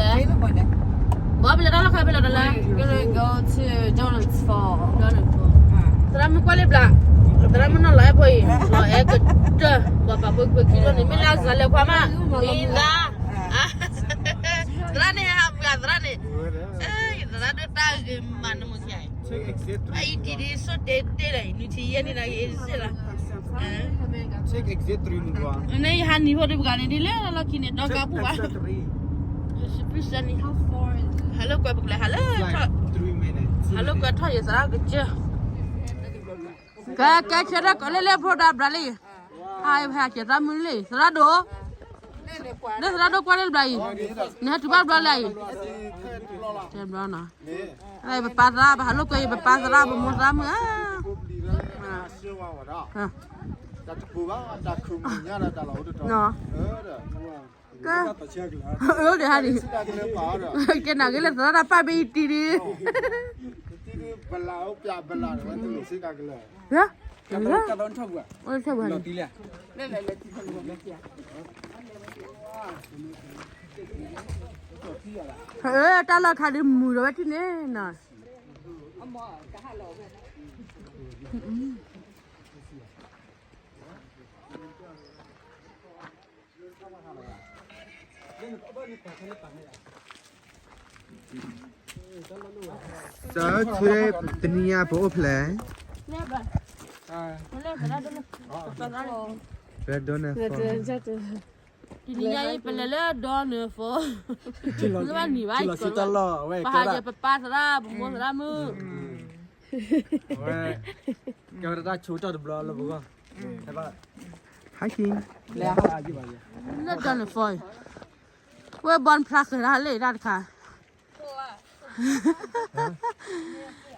လဲၣ်, ဘၣ်ပလဲၤတၢ်လီၢ်ခါဖဲလဲၣ်တလဲၣ်, Gonna go to Donuts Fall. သရၣ်မုၣ်ကွၢ်လံဘျး, သရၣ်မုၣ်နီၢ်လီၤအဲၣ်ဖိအံၤ, လီၤအဲၣ်ကတၢၢ်, ပှၤပာ်ဖိခွဲခံလိၣ်န့ၣ် မ့ၢ်လၢအစးလဲၤခွါမး, အံၤသရၣ်, သရၣ်န့ၣ်ဟးဘျးသရၣ်န့ၣ်, သရၣ်ဒိၣ်တၢ်ဂ့ၤမးနမုၢ်ခံ အံၤတံၤဒ်ဆိတဲတဲလီၤ နုၤထံယဲၢ်န့ၣ်နဂ့ၤစ့ၢ်လီၤ, န့ၣ်ယဟးနံၤဖိတပှၤန့ၣ် ဒ်လဲၣ်လီၢ်ခံန့ၣ် ဒီကါပူၤဘၣ်, စပံးစဲန့ၣ်, ဟးလိာ်ကွဲပကလဲၤ ဟးလၢ, ဟးလိာ်ကွဲထီၣ်ယသရၣ်ကစၢၢ်, ကဲ ကဲဆၢထၢၣ်ကီးလၢလၢဖိဒီးဘျးလံ, ဟးဟဲကဲသရၣ်မုၣ်လံ သရၣ်ဒိၣ်, လၢသရၣ်ဒိၣ်ကွၢ်လၢဘျးအံၤ, နဟဲတုၤဘၣ်ဘျီလၢအံၤ, တဲဘျီနီၤ ပပၢ်သရၣ် ပဟးလိာ်ကွဲအံၤ ပပၢ်သရၣ် ပဟးလိာ်ကွဲအံၤ ပပၢ်သရၣ် ပမိၢ်သရၣ်မုၣ်ဧၢ, တၢ်တပူၤဘၣ် တၢ်ခုၣ်မုၢ်ညါဒီးတၢ်လီၤအိၣ်တတီၤ, ကဲ, အိၣ်ဒီးဟါဒံး, ကဲနၤဂ့ၤလၢသရၣ်တၢ်ပာ်ဘ့ၣ်အံၤတံၤဒံး, ဘလးအိၣ်ပျးဘလးဒီးဝဲတမ့ၢ်စ့ၢ်ကီးကလၢာ်, လၢ, အိၣ်ထီၣ်ဝဲ, တၢ်လီၢ်ခါဒ်မုာ်ဒီးဝဲထံၣ်န့ၣ်နီၤ. စးထီၣ်တနံၤညါပအိၣ်ဖျဲၣ်, ဖဲဒိးန့ၣ်ဖီ, တနံၤညါအံၤ ပလဲၤလၢဒိးန့ၣ်ဖီ, ပဘၣ်နံၤဘၣ်, ပဟးယဲၤပပၢ်သရၣ် ပမိၢ်သရၣ်မုၣ်, ဝဲ, ကဲဝဲတၢ်ဆိကတီၢ်တဘျီလၢပဂီၢ်, ဟဲ, လၢဒိးန့ၣ်ဖီအံၤ, ဝဲဘီနဖျါဃဲၤတၢ်လၢတၢ်တခါ,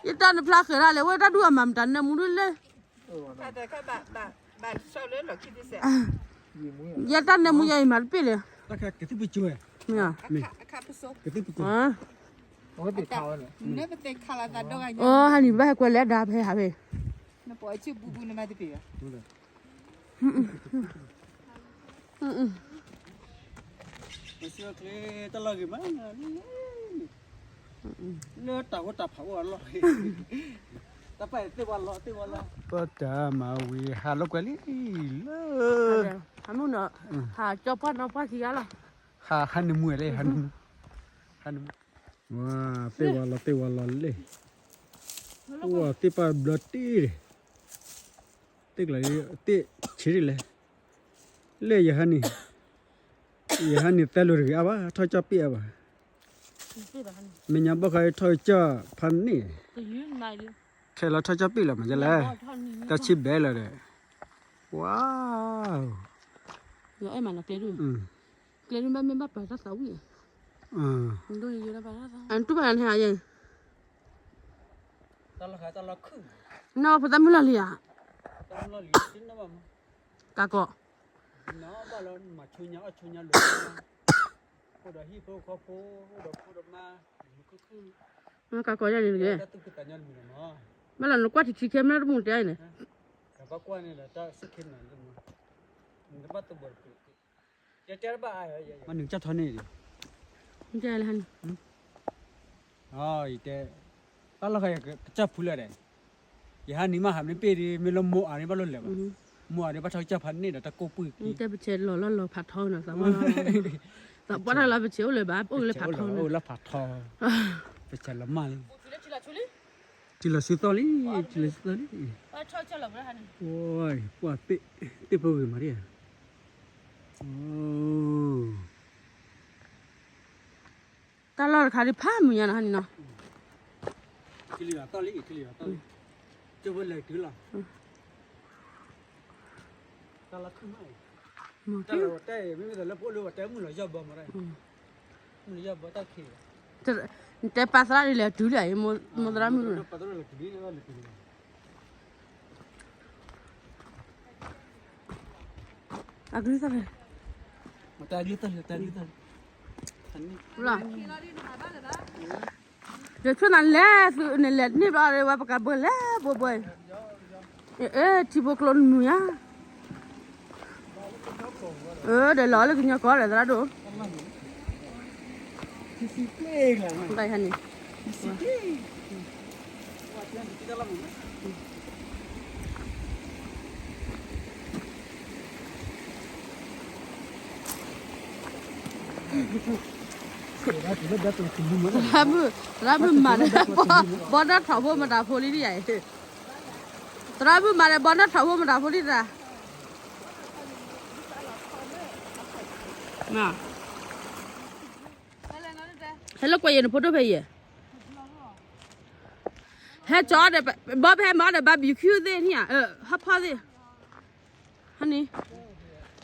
ယတၢ်နဖျါဃဲၤတၢ်လဲၣ် ဝဲတၢ်ဒူၣ်အမၤမတၤနၢမူဒ်လဲၣ်, ယတၢ်နၢမူယအံၤမၤတပ့ၢ်လဲၣ်, မ့ၢ်, အဟဲနံၤဘၣ်ဟဲကွဲးလဲၤဒါဖဲဟးဖဲ, လၢတၢ်အိၣ်တၢ်ဖးအိၣ်အလီၢ်, တၢ်ပာ်သ့ၣ်ဝါလီၤသ့ၣ်ဝါလီၤ, ပတၢ်မၤဝံၤဟးလိာ်ကွဲလံ, လၢ, ဟးမုၢ်နီၤ, ဟးကၠီပှၢ်နီၤပှၢ်ခံဂၤလီၤ, ဟး, ဟးနမူလၢ, ဟးနမူ, ဟးနမူ, ဝါ, သ့ၣ်ဝါလီၤသ့ၣ်ဝါလီၤလၢ, ဝါ, သ့ၣ်ပာ်ဘျီတ့ၢ်, သ့ၣ်ကျး, သ့ၣ်ဆံးတ့ၢ်လဲၣ်, လၢယဟးန့ၣ်, ယဟးန့ၣ်သဲလိာ်တဂ့ၤအါဘၣ် ထီၣ်ကၠီၣ်ပ့ၣ်အါဘၣ်, မဲာ်ညါဘီၣ်ခါထီၣ်ကၠီၣ်ဖးန့ၣ်, ခဲလီၤထီၣ်ကၠီၣ်ပ့ၣ်လီၤမးလဲၣ်, တၢ်ဆံးဘဲလီၤဒီး, ဝါ, ကျဲဒု, ကျဲဒုဘၣ်မ့ၢ်ဘၣ်ပာ်တၢ်သးဝံၣ်, တူၢ်ဘၣ်န့ၣ်, နီၢ်ဖိသၣ်မုၣ်လီၤလံဧါ, ကးကီး, ကးကီးယၤန့ၣ်တက့ၢ်, ဘၣ်လီၤနကွၢ်ထံထံခဲမ့ၢ်တမူတဲအံၤန့ၣ်, မနုၤကၢ်ထီၣ်န့ၣ်, တဲလၢဟါန့ၣ်, ယတဲ, တၢ်လီၢ်ဃါယကစၢ်ဖူလၢ်ဒီး, ယဟါန့ၣ်မ့ၢ်ဟးမ့ၢ်ပ့ၢ်ဒီး မ့ၢ်လၢမိၢ်အၤန့ၣ်ဘၣ်လိၣ်လဲၤဘၣ်, မိၢ်အၤန့ၣ်ဘၣ်ထီၣ်ကစၢ်ဖးန့ၣ်ဒီးတၢ်ကိၢ်ပှံၢ်ခံ, တဲပဆဲးလီၤလီၤလီၤဖးထီနီၤ, သးပှၢ်ထီၣ်လၢပဆဲးအိၣ်လၢၤဘၣ်အိၣ်လၢဖးထီ, အိၣ်လၢဖးထီ, ပဆဲးလီၤမၢ်လံ, ထံလီၤဆူသီၣ်လံ, ထံလီၤဆူသီၣ်လံ, ပှၤ, သ့ၣ်ဖိဂ့ၤမးဒ်ဧါ, တၢ်လီၢ်တခါဒ်ဖးမုၢ်ညါနီၤဟါန့ၣ်နီၤ, တဲပာ်သရၣ်ဒ်လဲၣ်တုၤလံ, မိၢ်သရၣ်မုၣ်, အကလုၢ်သၣ်ဖဲ, ယဆိကမိၣ်နလဲၤသုးန့ၣ် လဲၤန့ၢ်ဘျီဒီးဝဲပကဘၢလဲၤဘိဘၢ, အ့ ထံဖိကျိနမုာ်ညါ, ဒီးလီၤလၢကညီကီၢ်ဒီးသရၣ်ဒိၣ်, ဘၣ်ဟဲန့ၣ် သရၣ်မုၣ် သရၣ်မုၣ်မၤဒီး ဘီနီၣ်ထီၣ်ဖိမတၤဖိလံဒ်ယၤအံၤ, သရၣ်မုၣ်မၤဒီး ဘီနီၣ်ထီၣ်ဖိမတၤဖိလံသရၣ်, ဟဲလၢကွဲးယဲၢ်နဖိဒိၣ်ဖဲယဲၢ်, ဟဲကၠီဒီး ဘီဖဲမၤဒီး barbecue သ့ၣ်န့ၣ်ဧါ, ဟီၣ်ဖီသ့ၣ် ဟါန့ၣ်,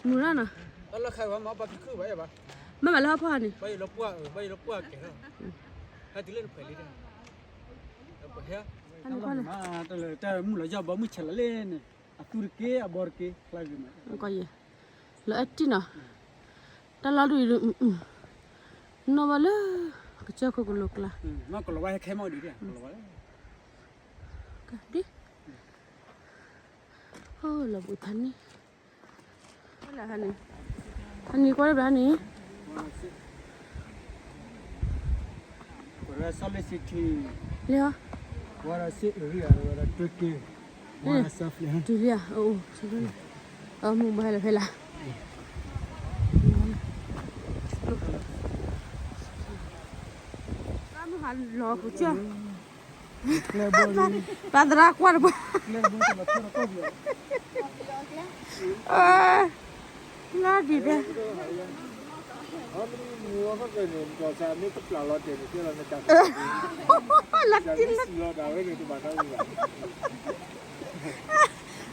မုၢ်ရၣ်နီၤ, မ့ၢ်မၤလၢဟီၣ်ဖီဟါန့ၣ်, မုၢ်လီၤယီၢ်ဘီမုၢ်ဆဲးလီၤလံန့ၣ်, အသူတက့ၢ် အဘီတက့ၢ်, ကယဲၢ်, လီၤအဲၣ်တံၢ်နီၤ, တၢ်လီၢ်ဒုးအံၤ, နီၢ်ဘၣ်လၢ ကစၢၢ်ခိၣ်ကလိကျါ, ဒ် လီၤဘှံးဖးန့ၣ်, ဟါန့ၣ်, ဟါန့ၣ်ကွၢ်လၢဘၣ်န့ၣ်, Salt Lake City, လၢ, တုၤလံဧါ, အိၣ်, မုၢ်ဘၣ်ဟဲလၢဖဲလၢ်, မုၢ်ဟါလီၤကစၢၢ် ပှၤသရၣ်ကွၢ်တပှၢ်, လၢဒ်ဖဲ, လၢတံၢ်လၢ,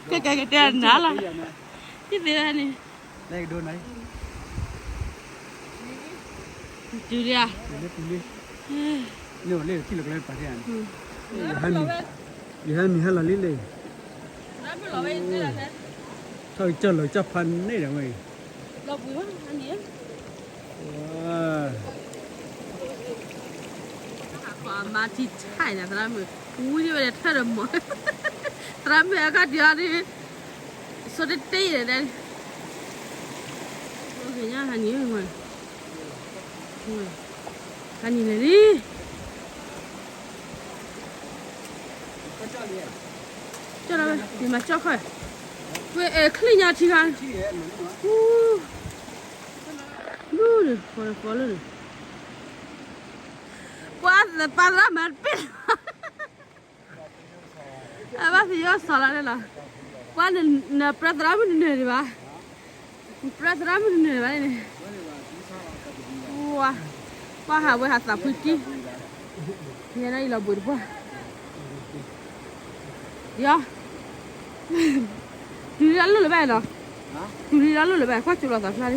ကဲကဲကတဲနၤလီၤ, တသ့ဝဲန့ၣ် တုၤလံဧါ, တုၤလံ, တုၤလံ, န့ၣ်လၢထံၣ်လီၤကျဲပာ်ထဲဧါ, ယဟဲမံၤဟဲလီၤလံလံ, ထီၣ်ကစၢ်လီၤကစၢ်ဖးန့ၣ်ဒီးဝဲအံၤ, မၤထံဆၣ်န့ၣ် သရၣ်မုၣ်, ဝံၤဝဲဒီးထၢၣ်ဒီးမီၤ, သရၣ်မုၣ်အခါဒံးအီၤဒ်, ဆိတ့ၢ်ယဲၢ်ဒၣ်, ဟါန့ၣ်, ဟါန့ၣ်လဲၣ်လံ ကၠီလီၤဝဲ ယမၤကၠီခီ, ဝဲအဲၣ်ချံညါထံခါ, ဒ်န့ၣ် ဃီလၢဃီလၢန့ၣ်, ပှၤသပၢ်သရၣ်မၤတပ့ၢ်လီၤ, အဘၣ်သယီစီၤလီၤန့ၣ်လီၤ, ပှၤနပြၢသရၣ်မုၣ်တနၢၤဒံးဘၣ်, ပြၢသရၣ်မုၣ်တနၢၤဘၣ်န့ၣ်, ပှၤဟးဝဲဟးသးဖှံတံၢ်, ယဲန့ၣ်အံၤလီၤဘှံးတပှၢ်, ယီၤ, တုၤလံလၢလၢဘၣ်နီၤ, တုၤလံလၢလၢဘၣ် ကွၢ်ကၠိလီၤသးဖျါလံ,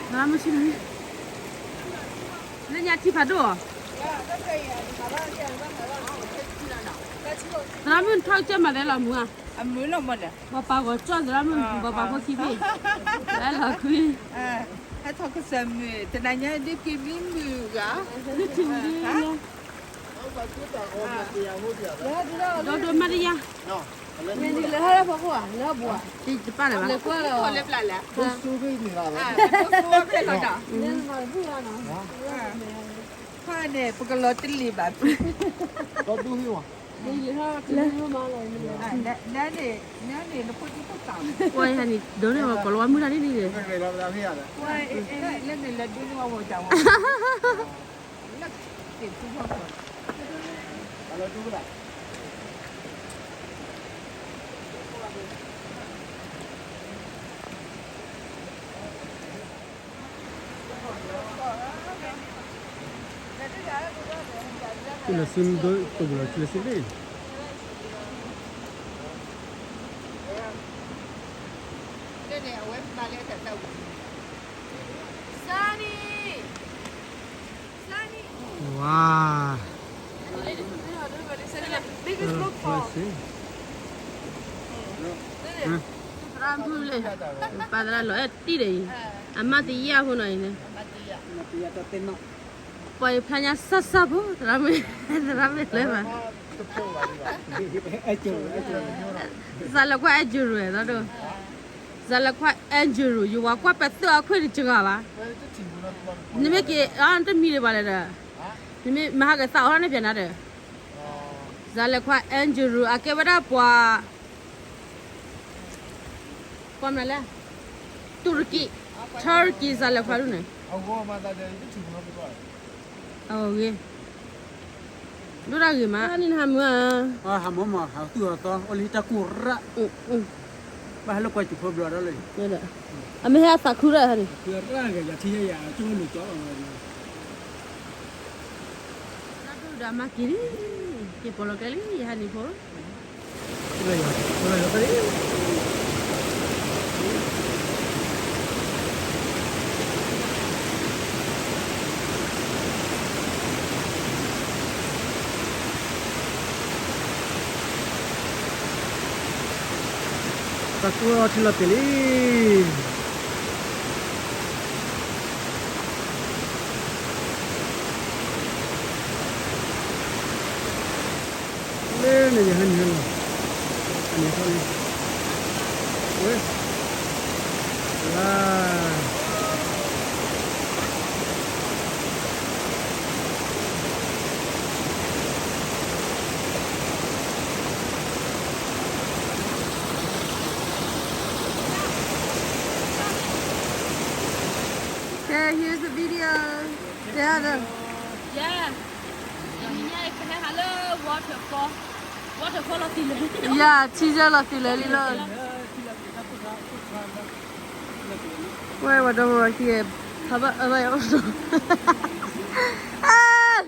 သရၣ်မုၣ်ဆံၣ်လံ, လၢညါထံဖးဒိၣ်အီၤ, သရၣ်မုၣ်ထီၣ်ကစၢၢ်မၤလဲၣ်လီၤမုၢ်ဧါ, ပှၤပာ်ဂီၤကၠီသရၣ်မုၣ် ပှၤပာ်ဖိခံဘ့ၣ်, လၢလီၤကွံ, ဟဲထီၣ်ကစၢၢ်မုၣ် တနၤညါဒုးက့ၤမံမုၣ်ဂၤ, ဒုးထံၣ်ဝံၤလံ, ဒိဒိမၤတယါ, မ့ၢ်နကလဲၤဟဲလၢဖီခိၣ်ဧါ, လၢဟီၣ်ဘူးဧါ, တပၢ်လၢၤဘၣ်, လဲၤကွၢ်လီၤ, ခါန့ၣ် ပကလီၤတလံၤဘၣ်ဖံ, နန့ၣ် နန့ၣ် နဖိဒံဖိသၣ်, ပှၤဟဲန့ၣ် ဒိးန့ၢ်ဝဲကိးလီၤဝဲမုၢ်တၢ်ဒ်န့ၣ်, လၢန့ၣ်လၢဒိးန့ၢ်ဝဲဝီၤတၢ်ဝီ လၢဆူဒိၣ်တဘူးလီၤ လၢဆူလ့ၣ်, ဝါ, သရၣ်မုၣ်လၢ ပာ်သရၣ်လီၤအဲၣ်တံၢ်ဒီးအံၤ, အမါတယၢ်ဖိနီၤအံၤန့ၣ်, ပှၤအံၤဖျါညါစၢ်စၢ်ဖိ သရၣ်မုၣ်, သရၣ်မုၣ်လၢဘၣ်, စးလၢကွၢ်အဲၣ်ကၠူရူၤသီဒိၣ်, စၤလဲၤခွါ Andrew ယဝၤကွၢ်ပဲာ်သၢအခွဲးတစှၤဘၣ်. နမ့ၢ်က့ၤ အတမံၤဒံးဘၣ်လဲၣ်ဒီး, နမ့ၢ်မၤဟးကသးအီၤန့ၣ်ပျဲနၤဒီး, စၤလဲၤခွါ Andrew အကဲဝဲဒၣ်ပှၤ ပှၤမနုၤလဲၣ်, တူရကံ, Turkey စၤလဲၤခွါဒ်န့ၣ်, အဂ့ၤ, ဒိၣ်တၢ်ဂ့ၤမး နဟးမုာ်ဧါ, ဟးမုာ်မး ဟးသူၣ်ဟးသီ အိၣ်လၢဟံၣ်တၢ်ကူၣ်ရၣ်, ဘၣ်ဟဲလၢကွၢ်စူၤဖိဘျီဒီးလၢ, အမ့ၢ်ဟဲအသးခုရၣ်ဟဲန့ၣ်, ဒၣ်ဒိၣ်ဒီးမၤက့ၤလံ, က့ၤပိာ်လီၤကျဲလံ ယဟဲနံၤဖိ တၢ်ကူၣ်ထံလီၤတ့ၢ်လံ, လၢန့ၣ်ယဟဲနုာ်လီၤ, အန့ၣ်ထီၣ်လံ, ဝဲ, လါ Okay, here's the video. Dad. Yeah. Can I have a waterfall? Waterfall of Tilali. Yeah, teaser of Tilali. Where what over here? How about, uh, ah!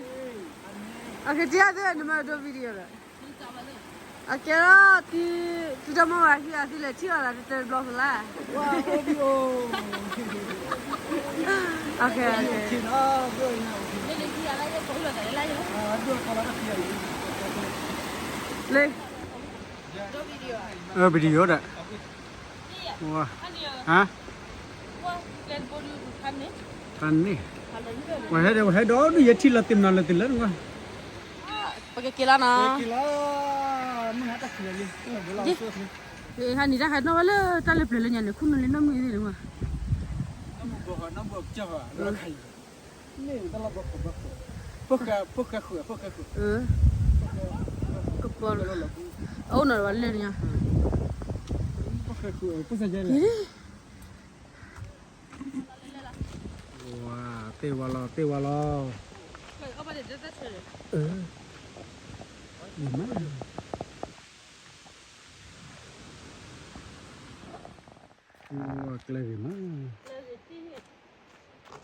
Okay, the other end of the video. အကဲထီၣ် သုတမ့ၢ်ဝဲဟံၣ်အသုလဲၤထံၣ်အီၤလၢ တတဲဘျီဖဲလဲၣ်, လၢ, video ဒီး, ဟါ, ဖးန့ၣ်, ဝဲဟဲဒီး ဝဲဟဲဒီး ဒုးယဲထံၣ်လီၤသ့ၣ်မနုၤလၢသ့ၣ်လၢနကွၢ် ပကက့ၤလီၤနီၤ, ဟဲနံၤတၢ်ဟဲနီၣ်ဝဲလၢ တၢ်လၢပျၢၤလၢညါန့ၣ် ခိၣ်နူာ်လၢနီၢ်မုၢ်သ့ၣ်န့ၣ်မး, ကပီၤ, အအိၣ်နီၤဘၣ်လၢညါ, သ့ၣ်ဝါလီၤ သ့ၣ်ဝါလီၤ, မး ကျဲဂ့ၤမး, ကျဲဘိပျီ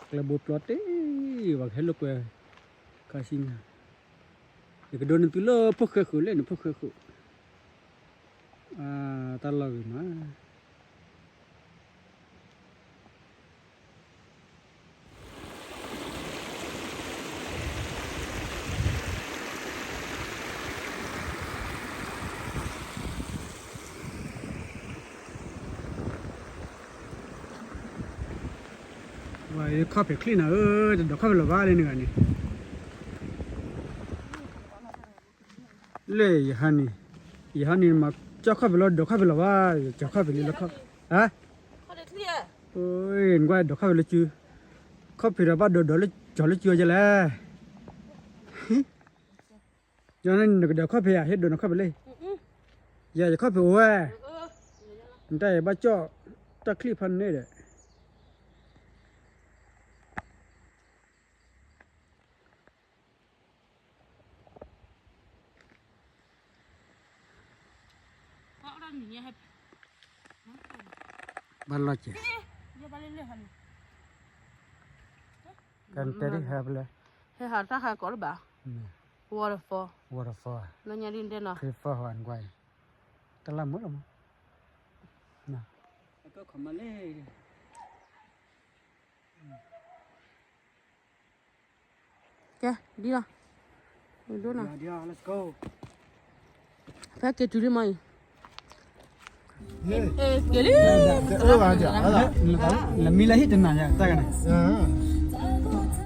တ့ၢ်, ပှၤကဟဲလိာ်ကွဲ ခါဆူညါ, ယကဒိးန့ၢ်သုလၢဖိၣ်ဃဲဃုာ်လဲၣ်န့ၣ် ဖိၣ်ဃဲဃုာ်, တၢ်လီၢ်ဂ့ၤမး ဝဲခီၣ်ဖံးချံၣ်နၤဧၢ, တဒိးခီၣ်ဖံးလၢၤဘၣ်လၢနဂၤန့ၣ်, လၢယဟါန့ၣ်, ယဟါန့ၣ်မၤကၠီခီၣ်ဖံးလီၤ ဒိးခီၣ်ဖံးလၢၤဘၣ်, ကၠီခီၣ်ဖံးလံလၢခီၣ်, ဟါ, နကွၢ်ဒိးခီၣ်ဖံးလၢစု, ခီၣ်ဖံးဒီးဘၣ်ဒိးဒိးလၢကၠီလၢစုအယဲလဲၣ် ယနကဒိးခီၣ်ဖံးဧါ, ဟ့ၣ်ဒိးနခီၣ်ဖံးလံ, ယၤယခီၣ်ဖံးအိၣ်ဝဲ, နတၢ်ယဘၣ်ကၠီၣ်, တၢ်ချံၣ်ဖးန့ၣ်ဒီး ဘၣ်လီၢ်ကဲ, ကတဲဒ်ဟဲဖဲလဲၣ်, ဟဲဟးတၢ်ဟးကိးလၢၤဘၣ်, waterfall, waterfall, လၢညါဒ်တဲနီၤ, ဖီဟါကွၢ်, တလၢမုာ်လီၤမး, ကဲ, ဒ်လီၤ, ဒိၣ်နီၤ, ဖဲက့ၤတုၤလံမးအံၤ, က့ၤလံ, လၢမံလၢဟံၣ်တနၤညါ, တၢ်ကနၤ,